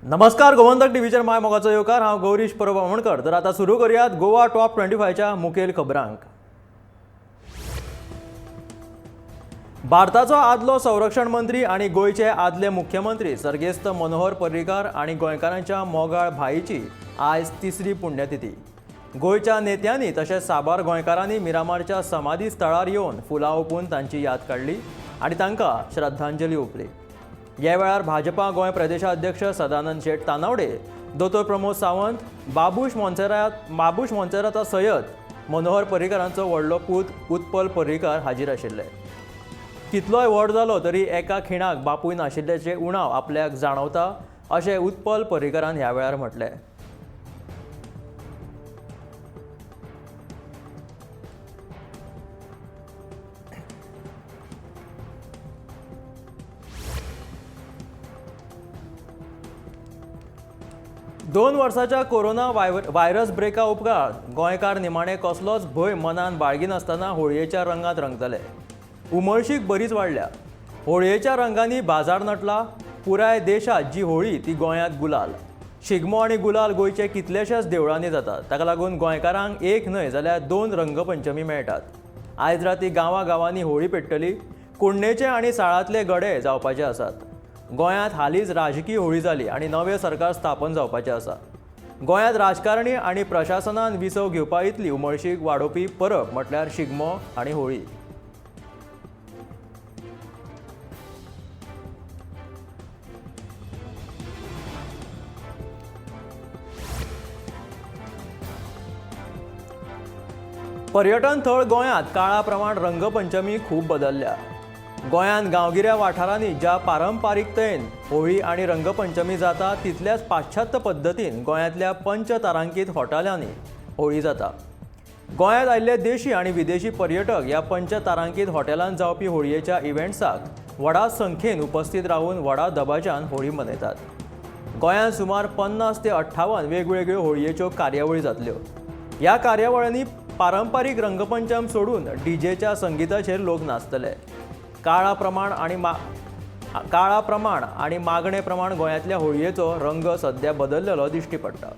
नमस्कार, गोमंतक टीव्हीचेर माय मोगाचो येवकार. हांव गौरीश परब आमोणकर. तर आतां सुरू करुयात गोवा टॉप 25च्या मुखेल खबरांक. भारताचो आदलो संरक्षण मंत्री आनी गोंयचे आदले मुख्यमंत्री सर्गेस्त मनोहर पर्रीकार आनी गोंयकारांच्या मोगाळ भाईची आयज तिसरी पुण्यतिथी. गोंयच्या नेत्यांनी तशेंच साबार गोंयकारांनी मिरामारच्या समाधी स्थळार येवन फुलां ओंपून तांची याद काडली आनी तांकां श्रद्धांजली ओंपली. ह्या वेळार भाजपा गोंय प्रदेशाध्यक्ष सदानंद शेट तानावडे, दोतोर प्रमोद सावंत, बाबूश मोन्सेराता सयत मनोहर पर्रीकारांचो व्हडलो पूत उत्पल पर्रीकार हाजीर आशिल्ले. कितलोय व्हड जालो तरी एका खिणाक बापूय नाशिल्ल्याचे उणाव आपल्याक जाणवता अशें उत्पल पर्रीकारान ह्या वेळार म्हटलें. 2 वर्साच्या कोरोना व्हायरस ब्रेका उपरांत गोंयकार निमाणे कसलोच भंय मनान बाळगिनासतना होळयेच्या रंगात रंगतले. उमळशीक बरीच वाडल्या. होळयेच्या रंगांनी बाजार नटला. पुराय देशात जी होळी ती गोंयांत गुलाल. शिगमो आनी गुलाल गोंयचे कितलेशेच देवळांनी जातात. ताका लागून गोंयकारांक एक न्हय जाल्यार 2 रंगपंचमी मेळटात. आयज राती गांवागांवांनी होळी पेट्टली. कुडणेचे आनी साळांतले गडे जावपाचे आसात. गोंयांत हालींच राजकी होळी जाली आनी नवें सरकार स्थापन जावपाचें आसा. गोंयांत राजकारणी आनी प्रशासनान विसव घेवपा इतली उमळशीक वाडोवपी परब म्हटल्यार शिगमो आनी होळी. पर्यटन थळ गोंयांत काळा प्रमाण रंगपंचमी खूब बदलल्या. गोंयांत गांवगिऱ्या वाठारांनी ज्या पारंपारिकतेन होळी आनी रंगपंचमी जाता तितल्याच पाश्चात्य पद्दतीन गोंयांतल्या पंचतारांकीत हॉटेलांनी होळी जाता. गोंयांत आयिल्ले देशी आनी विदेशी पर्यटक ह्या पंचतारांकीत हॉटेलांत जावपी होळयेच्या इव्हेंट्साक व्हडा संख्येन उपस्थित रावून व्हडा दबाज्यान होळी मनयतात. गोंयांत सुमार 50 ते 58 वेगवेगळ्यो होळयेच्यो कार्यावळी जातल्यो. ह्या कार्यावळींनी पारंपारीक रंगपंचम सोडून डीजेच्या संगीताचेर लोक नाचतले. काळा प्रमाण आनी मागणे प्रमाण गोंयांतल्या होळयेचो रंग सध्या बदललेलो दिश्टी पडटा.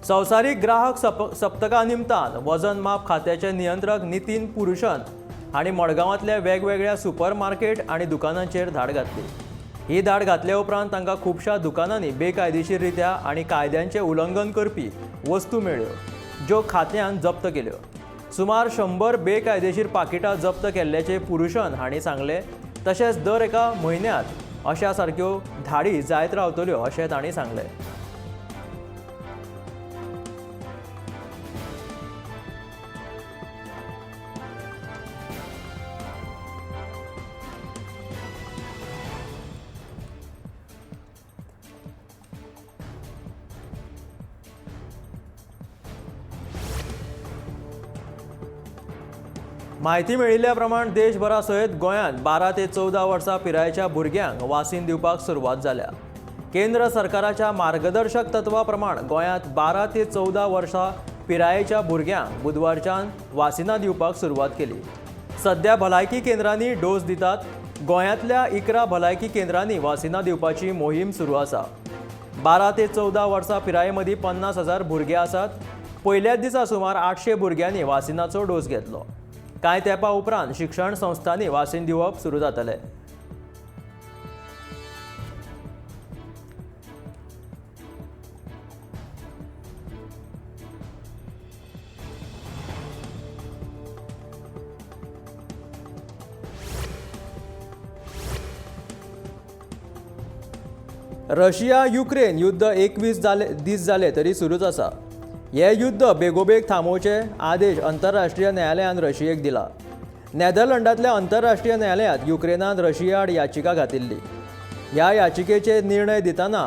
संवसारीक ग्राहक सप्तका निमतान वजन माप खात्याचे नियंत्रक नितीन पुरुशन हांणी मडगांवांतल्या वेगवेगळ्या सुपर मार्केट आनी दुकानांचेर धाड घातली. ही धाड घातल्या उपरांत तांकां खुबश्या दुकानांनी बेकायदेशीर रित्या आनी कायद्यांचें उल्लंघन करपी वस्तू मेळ्ळ्यो, ज्यो खात्यान जप्त केल्यो. सुमार 100 बेकायदेशीर पाकिटां जप्त केल्ल्याचें पुरुशन हांणी सांगलें. तशेंच दर एका म्हयन्यांत अशा सारक्यो धाडी जायत रावतल्यो अशें तांणी सांगलें. म्हायती मेळिल्ल्या प्रमाण देशभरा सयत गोंयांत 12 ते 14 वर्सां पिरायेच्या भुरग्यांक वासीन दिवपाक सुरवात जाल्या. केंद्र सरकाराच्या मार्गदर्शक तत्वा प्रमाण गोंयांत 12 ते 14 वर्सां पिरायेच्या भुरग्यांक बुधवारच्यान वासिनां दिवपाक सुरवात केली. सध्या भलायकी केंद्रांनी डोस दितात. गोंयांतल्या 11 भलायकी केंद्रांनी वासिनां दिवपाची मोहीम सुरू आसा. 12 ते 14 वर्सां पिराये मदीं 50,000 भुरगे आसात. पयल्याच दिसा सुमार 800 भुरग्यांनी वासिनाचो डोस घेतलो. कांय तेंपा उपरांत शिक्षण संस्थांनी वासीन दिवप सुरू जातलें. रशिया युक्रेन युद्ध 21 दीस जाले तरी सुरूच आसा. हे युद्ध बेगोबेग थांबोवचे आदेश अंतरराष्ट्रीय न्यायालयान रशियेक दिला. नेदरलंडांतल्या अंतरराष्ट्रीय न्यायालयांत युक्रेनान रशिया आड याचिका घातिल्ली. ह्या याचिकेचेर निर्णय दितना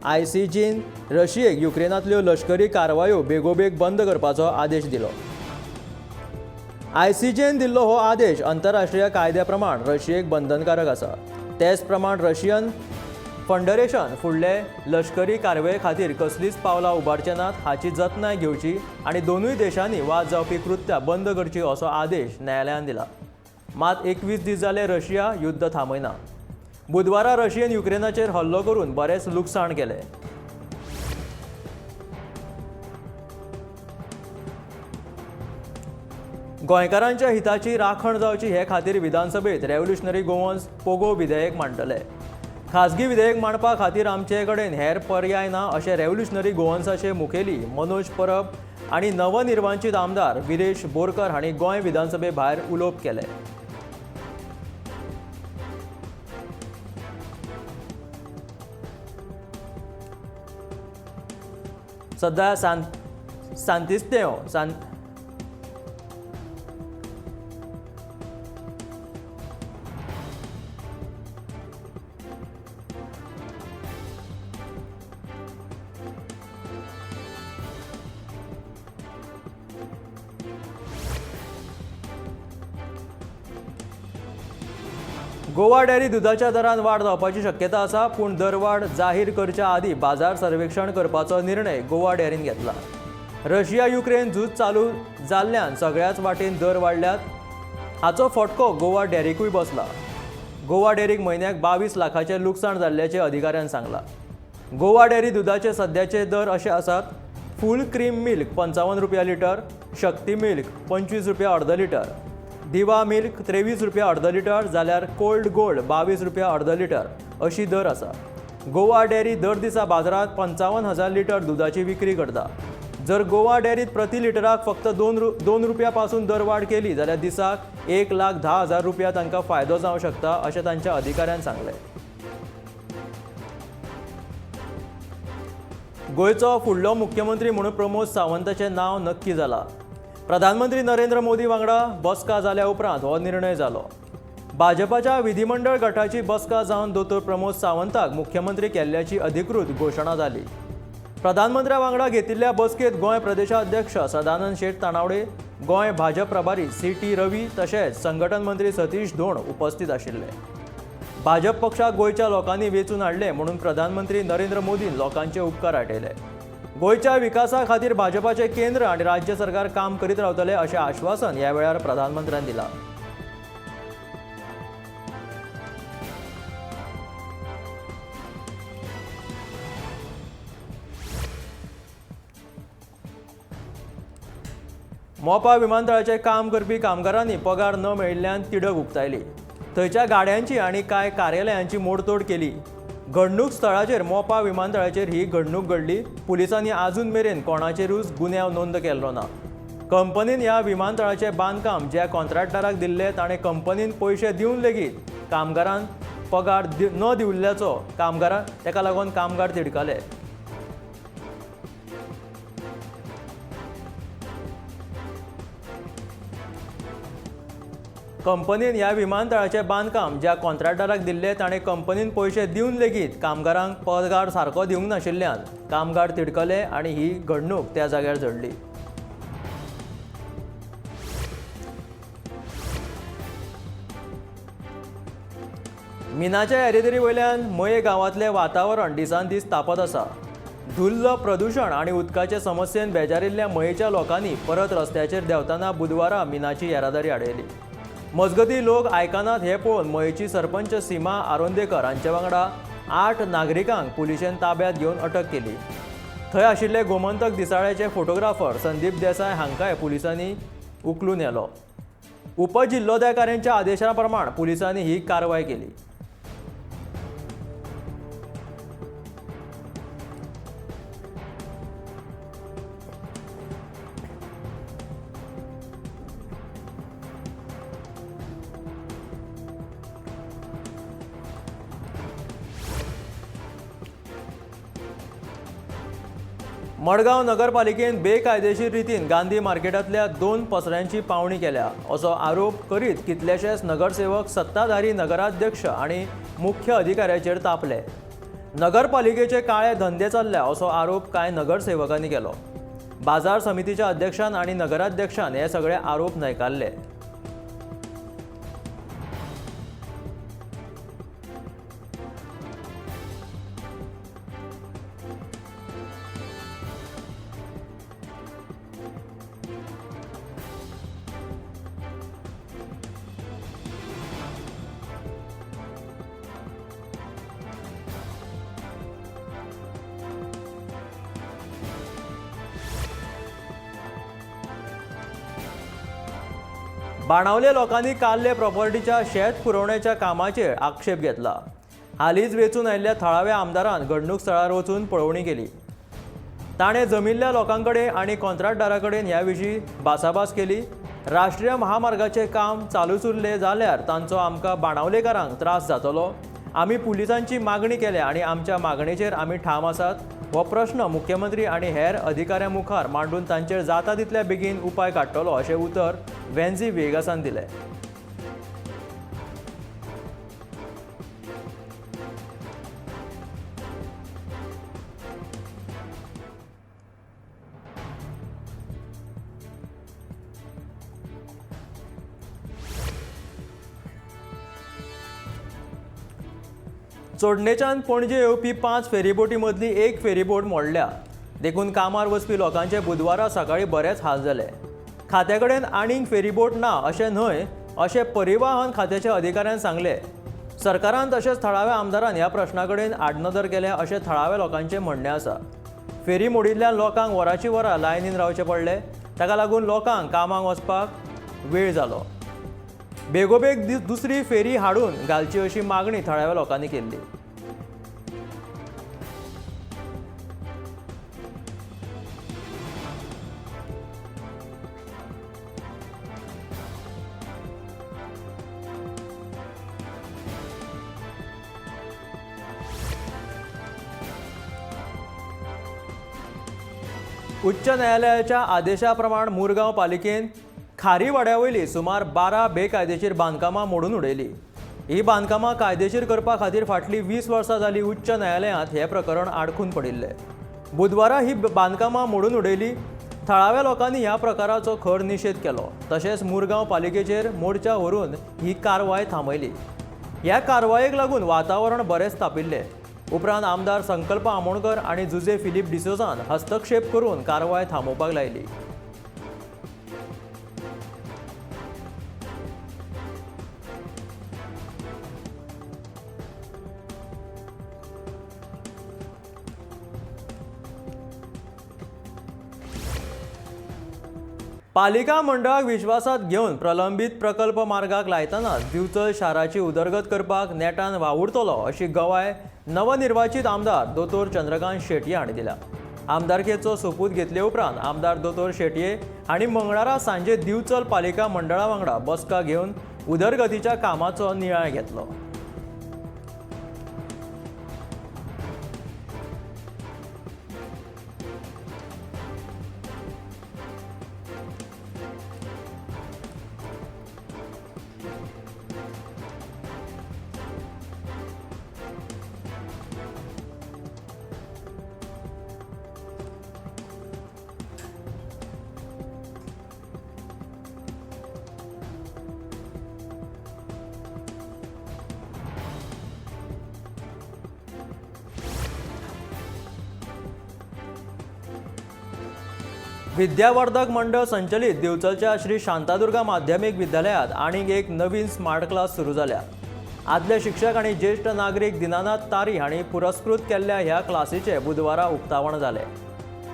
आयसीजीन रशियेक युक्रेनांतल्यो लश्करी कारवायो बेगोबेग बंद करपाचो आदेश दिलो. आयसीजेन दिल्लो हो आदेश अंतरराष्ट्रीय कायद्या प्रमाण रशियेक बंधनकारक आसा. तेच प्रमाण रशियन फेडरेशन फुडले लश्करी कारवाये खातीर कसलीच पावलां उबारचे नात हाची जतनाय घेवची आनी दोनूय देशांनी वाद जावपी कृत्यां बंद करची असो आदेश न्यायालयान दिला. मात 21 दीस जाले रशिया युद्ध थांबयना. बुधवारा रशियेन युक्रेनाचेर हल्लो करून बरेंच लुकसाण केलें. गोंयकारांच्या हिताची राखण जावची हे खातीर विधानसभेत रेव्होल्युशनरी गोवन्स पोगो विधेयक मांडटले. खाजगी विधेयक मांडपा खातीर आमचे कडेन हेर पर्याय ना अशें रेव्होल्युशनरी गोवन्साचे मुखेली मनोज परब आनी नवनिर्वाचित आमदार विरेश बोरकर हांणी गोंय विधानसभे भायर उलोवप केलें. सध्या सांतिस्तेव गोवा डेअरी दुदाच्या दरान वाड जावपाची शक्यता आसा, पूण दरवाड जाहीर करच्या आदीं बाजार सर्वेक्षण करपाचो निर्णय गोवा डेअरीन घेतला. रशिया युक्रेन झूज चालू जाल्ल्यान सगळ्याच वाटेन दर वाडल्यात. हाचो फटको गोवा डेअरीकूय बसला. गोवा डेअरीक म्हयन्याक 22 लाखाचें लुकसाण जाल्ल्याचें अधिकाऱ्यान सांगलां. गोवा डेअरी दुदाचे सद्याचे दर अशे आसात: फूल क्रीम मिल्क 55 रुपया लिटर, शक्ती मिल्क 25 रुपया अर्द लिटर, दिवा मिल्क 23 रुपया अर्द लिटर, जाल्यार कोल्ड गोल्ड 22 रुपया अर्द लिटर अशी दर आसा. गोवा डेअरी दर दिसा बाजारांत 55,000 लिटर दुदाची विक्री करता. जर गोवा डेअरीत प्रति लिटराक फक्त 2 रुपया पासून दरवाड केली जाल्यार दिसाक 1,10,000 रुपया तांकां फायदो जावं शकता अशें तांच्या अधिकाऱ्यान सांगलें. गोंयचो फुडलो मुख्यमंत्री म्हणून प्रमोद सावंताचें नांव नक्की जालां. प्रधानमंत्री नरेंद्र मोदी वांगडा बसका जाल्या उपरांत हो निर्णय जालो. भाजपाच्या विधिमंडळ गटाची बसका जावन दोतोर प्रमोद सावंताक मुख्यमंत्री केल्ल्याची अधिकृत घोशणा जाली. प्रधानमंत्र्या वांगडा घेतिल्ल्या बसकेंत गोंय प्रदेशाध्यक्ष सदानंद शेट तानावडे, गोंय भाजप प्रभारी सी.टी. रवी तशेंच संघटन मंत्री सतीश धोंड उपस्थित आशिल्ले. भाजप पक्षाक गोंयच्या लोकांनी वेंचून हाडले म्हणून प्रधानमंत्री नरेंद्र मोदीन लोकांचे उपकार आठयले. गोंयच्या विकासा खातीर भाजपाचे केंद्र आनी राज्य सरकार काम करीत रावतले अशें आश्वासन ह्या वेळार प्रधानमंत्र्यान दिलां. मोपा विमानतळाचें काम करपी कामगारांनी पगार न मेळिल्ल्यान तिडक उक्तायली. थंयच्या गाड्यांची आनी कांय कार्यालयांची मोडतोड केली. घडणूक स्थळाचेर मोपा विमानतळाचेर ही घडणूक घडली. पुलिसांनी आजून मेरेन कोणाचेरूच गुन्यांव नोंद केल्लो ना. कंपनीन ह्या विमानतळाचें बांदकाम ज्या कॉन्ट्रॅक्टराक दिल्लें ताणें कंपनीन पयशे दिवन लेगीत कामगारांक पगार न दिवल्ल्याचो कामगारां ताका लागून कामगार तिडकले. कंपनीन ह्या विमानतळाचें बांदकाम ज्या कॉन्ट्रॅक्टराक दिल्लें ताणें कंपनीन पयशे दिवन लेगीत कामगारांक पगार सारको दिवंक नाशिल्ल्यान कामगार तिडकले आनी ही घडणूक त्या जाग्यार घडली. मिनाच्या येरेदारी वयल्यान मये गांवांतलें वातावरण दिसान दीस तापत आसा. धुल्ल, प्रदुशण आनी उदकाचे समस्येन बेजारिल्ल्या मयेच्या लोकांनी परत रस्त्याचेर देंवतना बुधवारा मिनाची येरादारी आडयली. मजगती लोक आयकनात हें पळोवन मयेची सरपंच सीमा आरोंदेकर हांचे वांगडा 8 नागरिकांक पुलिशेन ताब्यांत घेवन अटक केली. थंय आशिल्ले गोमंतक दिसाळ्याचे फोटोग्राफर संदीप देसाय हांकांय पुलिसांनी उखलून व्हेलो. उपजिल्लोधिकाऱ्यांच्या आदेशा प्रमाण पुलिसांनी ही कारवाय केली. मडगांव नगरपालिकेन बेकायदेशीर रितीन गांधी मार्केटांतल्या 2 पसऱ्यांची पावणी केल्या असो आरोप करीत कितलेशेच नगरसेवक सत्ताधारी नगराध्यक्ष आनी मुख्य अधिकाऱ्याचेर तापले. नगरपालिकेचे काळे धंदे चल्ल्या असो आरोप कांय नगरसेवकांनी केलो. बाजार समितीच्या अध्यक्षान आनी नगराध्यक्षान हे सगळे आरोप न्हयकारले. बाणावले लोकांनी कार्ले प्रॉपर्टीच्या शेत पुरवण्याच्या कामाचेर आक्षेप घेतला. हालींच वेंचून आयिल्ल्या थळाव्या आमदारान घडणूक स्थळार वचून पळोवणी केली. ताणें जमिल्ल्या लोकां कडेन आनी कॉन्ट्रॅक्टदारा कडेन ह्या विशीं भासाभास केली. राष्ट्रीय महामार्गाचें काम चालूच उरलें जाल्यार तांचो आमकां बाणावलेकारांक त्रास जातलो. आमी पुलिसांची मागणी केल्या आनी आमच्या मागणेचेर आमी ठाम आसात. हो प्रश्न मुख्यमंत्री आनी हेर अधिकाऱ्यां मुखार मांडून तांचेर जाता तितल्या बेगीन उपाय काडटलो अशें उतर वेन्झी व्हिएगासान दिलें. चोडणेच्यान पणजे येवपी 5 फेरीबोटी मदली एक फेरीबोट मोडल्या. देखून कामार वचपी लोकांचे बुधवारा सकाळी बरेच हाल जाले. खात्या कडेन आनीक फेरीबोट ना अशें न्हय अशें परिवाहन खात्याच्या अधिकाऱ्यान सांगलें. सरकारान तशेंच थळाव्या आमदारान ह्या प्रश्ना कडेन आडनदर केल्या अशें थळाव्या लोकांचें म्हणणें आसा. फेरी मोडिल्ल्यान लोकांक वराची वरां लायनीन रावचें पडलें. ताका लागून लोकांक कामाक वचपाक वेळ जालो. बेगोबेग दुसरी फेरी हाडून घालची अशी मागणी थळाव्या लोकांनी केल्ली. उच्च न्यायालयाच्या आदेशा प्रमाण मुरगांव पालिकेन खारीवाड्या वयली सुमार 12 बेकायदेशीर बांदकामां मोडून उडयली. ही बांदकामां कायदेशीर करपा खातीर फाटलीं 20 वर्सां जाली उच्च न्यायालयांत हें प्रकरण आडखून पडिल्लें. बुधवारा ही बांदकामां मोडून उडयली. थळाव्या लोकांनी ह्या प्रकाराचो खर निशेध केलो. तशेंच मुरगांव पालिकेचेर मोर्चा व्हरून ही कारवाय थांबयली. ह्या कारवायेक लागून वातावरण बरेंच तापिल्लें. उपरांत आमदार संकल्प आमोणकर आनी जुझे फिलीप डिसोझान हस्तक्षेप करून कारवाय थांबोवपाक लायली. पालिका मंडळाक विश्वासात घेवन प्रलंबीत प्रकल्प मार्गाक लायतनाच दिवचल शाराची उदरगत करपाक नेटान वावुरतलो अशी गवाय नवनिर्वाचित आमदार दोतोर चंद्रकांत शेटये हांणी दिल्या. आमदारकेचो सोपूत घेतले उपरांत आमदार दोतोर शेटये हांणी मंगळारा सांजे दिवचल पालिका मंडळा वांगडा बसका घेवन उदरगतीच्या कामाचो नियाळ घेतलो. विद्यावर्धक मंडळ संचलित दिवचलच्या श्री शांतादुर्गा माध्यमिक विद्यालयात आनीक एक नवीन स्मार्ट क्लास सुरू जाल्या. आदले शिक्षक आनी ज्येश्ठ नागरीक दिनानाथ तारी हांणी पुरस्कृत केल्ल्या ह्या क्लासीचें बुधवारा उक्तावण जालें.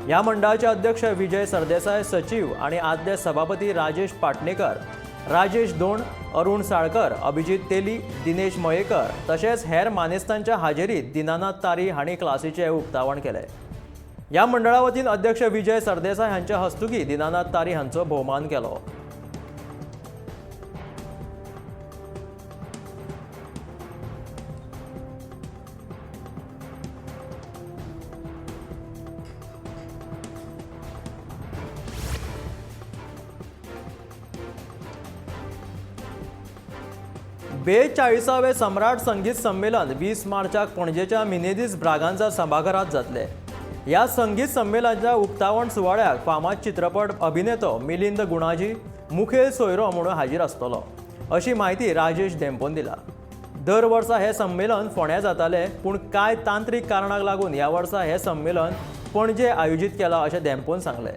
ह्या मंडळाचे अध्यक्ष विजय सरदेसाय, सचीव आनी आदले सभापती राजेश पाटणेकर, राजेश दोण, अरुण साळकर, अभिजीत तेली, दिनेश मयेकर तशेंच हेर मानेस्तांच्या हाजेरीत दिनानाथ तारी हांणी क्लासीचें उक्तावण केलें. ह्या मंडळा वतीन अध्यक्ष विजय सरदेसाय हांच्या हस्तुकी दिनानाथ तारी हांचो भोवमान केलो. 42वें सम्राट संगीत संमेलन 20 मार्चाक पणजेच्या मिनेझीस ब्रागांझा सभाघरांत जातलें. ह्या संगीत संमेलनाच्या उक्तावण सुवाळ्याक फामाद चित्रपट अभिनेतो मिलिंद गुणाजी मुखेल सोयरो म्हणून हाजीर आसतलो अशी म्हायती राजेश धेंपोन दिला. दर वर्सा हें संमेलन फोंड्या जातालें, पूण कांय तांत्रीक कारणाक लागून ह्या वर्सा हें संमेलन पणजे आयोजीत केलां अशें धेंपोन सांगलें.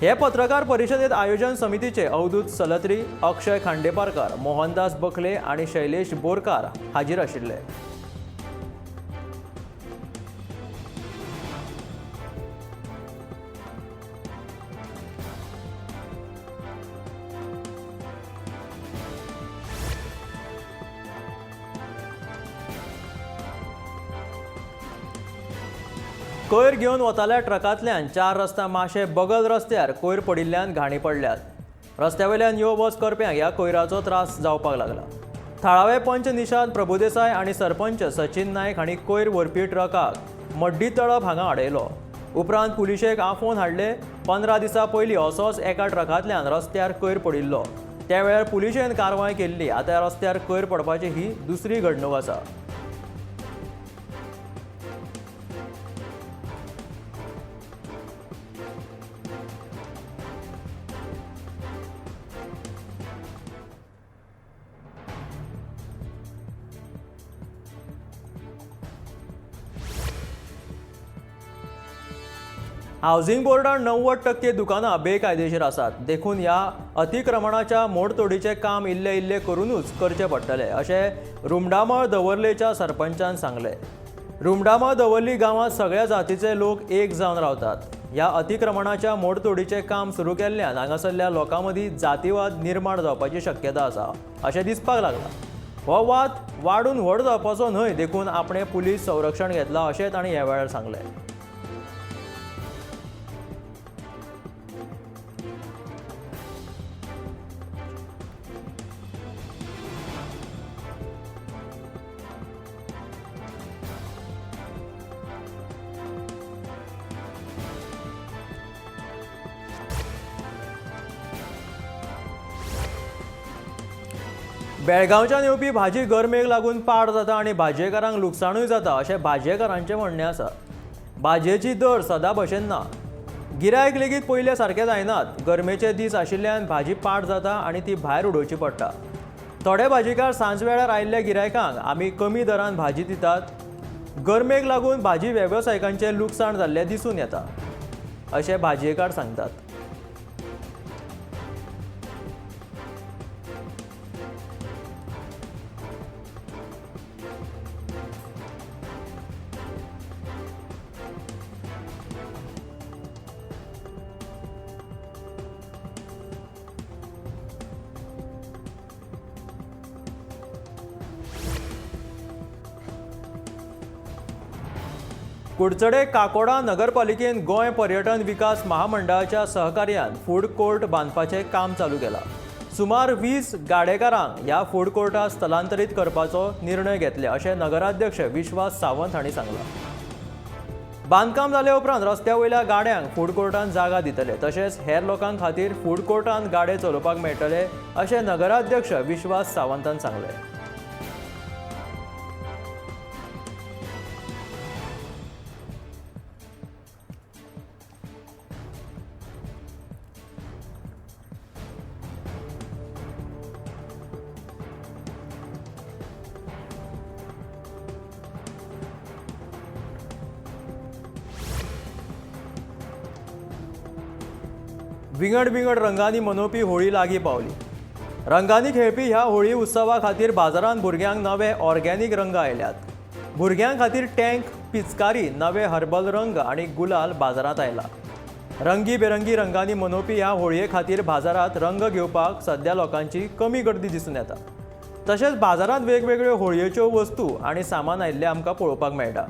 हे पत्रकार परिशदेत आयोजन समितीचे अवधूत सलत्री, अक्षय खांडेपारकर, मोहनदास बखले आनी शैलेश बोरकार हाजीर आशिल्ले. कोयर घेवन वताल्या ट्रकांतल्यान चार रस्ता माशें बगल रस्त्यार कोयर पडिल्ल्यान घाणी पडल्यात. रस्त्या वयल्यान यो वच करप्यांक ह्या कोयराचो त्रास जावपाक लागला. थळावे पंच निशांत प्रभुदेसाय आनी सरपंच सचिन नायक हांणी कोयर व्हरपी ट्रकाक मड्डी तळप हांगा आडयलो. उपरांत पुलिशेक आफोवन हाडले. 15 दिसां पयलीं असोच एका ट्रकांतल्यान रस्त्यार कोयर पडिल्लो. त्या वेळार पुलिशेन कारवाय केल्ली. आतां रस्त्यार कोयर पडपाची ही दुसरी घडणूक आसा. हावसिंग बोर्डान 90% दुकानां बेकायदेशीर आसात, देखून ह्या अतिक्रमणाच्या मोडतोडीचें काम इल्ले इल्ले करूनच करचें पडटलें अशें रुमडामळ दवर्लेच्या सरपंचान सांगलें. रुमडामळ दवर्ली गांवांत सगळ्या जातीचे लोक एक जावन रावतात. ह्या अतिक्रमणाच्या मोडतोडीचें काम सुरू केल्ल्यान हांगासरल्या लोकां मदीं जातीवाद निर्माण जावपाची शक्यता आसा अशें दिसपाक लागलां. हो वाद वाडून व्हड जावपाचो न्हय देखून आपणें पुलीस संरक्षण घेतलां अशें तांणी ह्या वेळार सांगलें. बेळगांवच्यान येवपी भाजी गरमेक लागून पाड जाता आनी भाजयेकारांक लुकसाणूय जाता अशें भाजयेकारांचें म्हणणें आसा. भाजयेची दर सदां भशेन ना, गिरायक लेगीत पयले सारके जायनात. गरमेचे दीस आशिल्ल्यान भाजी पाड जाता आनी ती भायर उडोवची पडटा. थोडे भाजीकार सांज वेळार आयिल्ल्या गिरायकांक आमी कमी दरान भाजी दितात. गरमेक लागून भाजी वेवसायिकांचें लुकसाण जाल्लें दिसून येता अशें भाजयेकार सांगतात. कुडचडे काकोडा नगरपालिकेन गोंय पर्यटन विकास महामंडळाच्या सहकार्यान फूड कोर्ट बांदपाचें काम चालू केलां. सुमार 20 गाडेकारांक ह्या फूड कोर्टात स्थलांतरीत करपाचो निर्णय घेतले अशें नगराध्यक्ष विश्वास सावंत हांणी सांगलां. बांदकाम जाले उपरांत रस्त्या वयल्या गाड्यांक फूड कोर्टान जागा दितले, तशेंच हेर लोकां खातीर फूड कोर्टान गाडे चलोवपाक मेळटले अशें नगराध्यक्ष विश्वास सावंतान सांगलें. विंगड विंगड रंगांनी मनोवपी होळी लागीं पावली. रंगांनी खेळपी ह्या होळी उत्सवा खातीर बाजारांत भुरग्यांक नवे ऑर्गेनीक रंग आयल्यात. भुरग्यां खातीर टँक, पिचकारी, नवे हर्बल रंग आनी गुलाल बाजारांत आयला. रंगी बेरंगी रंगांनी मनोवपी ह्या होळये खातीर बाजारांत रंग घेवपाक सध्या लोकांची कमी गर्दी दिसून येता. तशेंच बाजारांत वेगवेगळ्यो होळयेच्यो वस्तू आनी सामान आयिल्लें आमकां पळोवपाक मेळटा.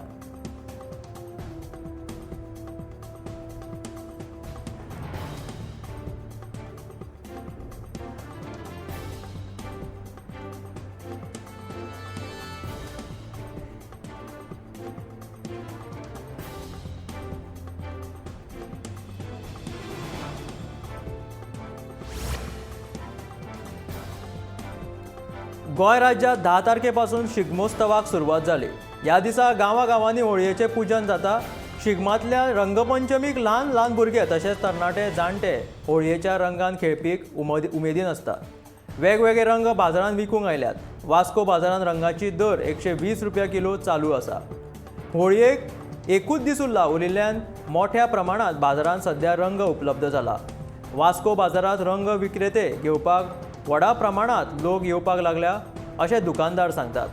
गोंय राज्यात 10 तारखेपासून शिगमोत्सवाक सुरवात जाली. ह्या दिसा गांवागांवांनी होळयेचें पुजन जाता. शिगमांतल्या रंगपंचमीक ल्हान ल्हान भुरगे तशेंच तरणाटे जाणटे होळयेच्या रंगान खेळपीक उमेदीन आसतात. वेगवेगळे रंग बाजारांत विकूंक आयल्यात. वास्को बाजारांत रंगाची दर 120 रुपया किलो चालू आसा. होळयेक एकूच दीस उरला उरिल्ल्यान मोठ्या प्रमाणांत बाजारांत सध्या रंग उपलब्ध जाला. वास्को बाजारांत रंग विक्रेते घेवपाक व्हडा प्रमाणांत लोक येवपाक लागल्या अशें दुकानदार सांगतात.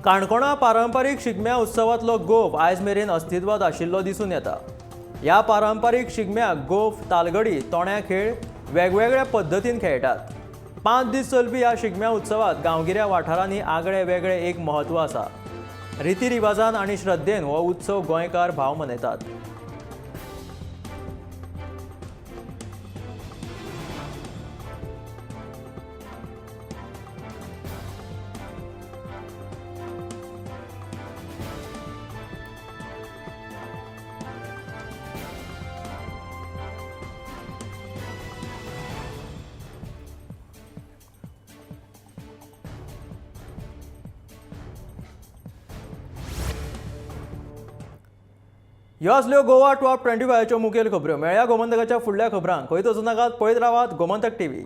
काणकोणा पारंपारीक शिगम्या उत्सवांतलो गोफ आयज मेरेन अस्तित्वांत आशिल्लो दिसून येता. ह्या पारंपारीक शिगम्याक गोफ, तालगडी, तोण्या खेळ वेगवेगळ्या पद्दतीन खेळटात. 5 दीस चलपी ह्या शिगम्या उत्सवात गांवगिऱ्या वाठारांनी आगळे वेगळे एक म्हत्व आसा. रितीरिवाजान आनी श्रद्धेन हो उत्सव गोंयकार भाव मनयतात. ह्यो आसल्यो गोवा टॉप 25च्यो मुखेल खबऱ्यो. मेळया गोमंतकाच्या फुडल्या खबरांक. खंयच वचूं नाकात, पळयत रावात गोमंतक टीव्ही.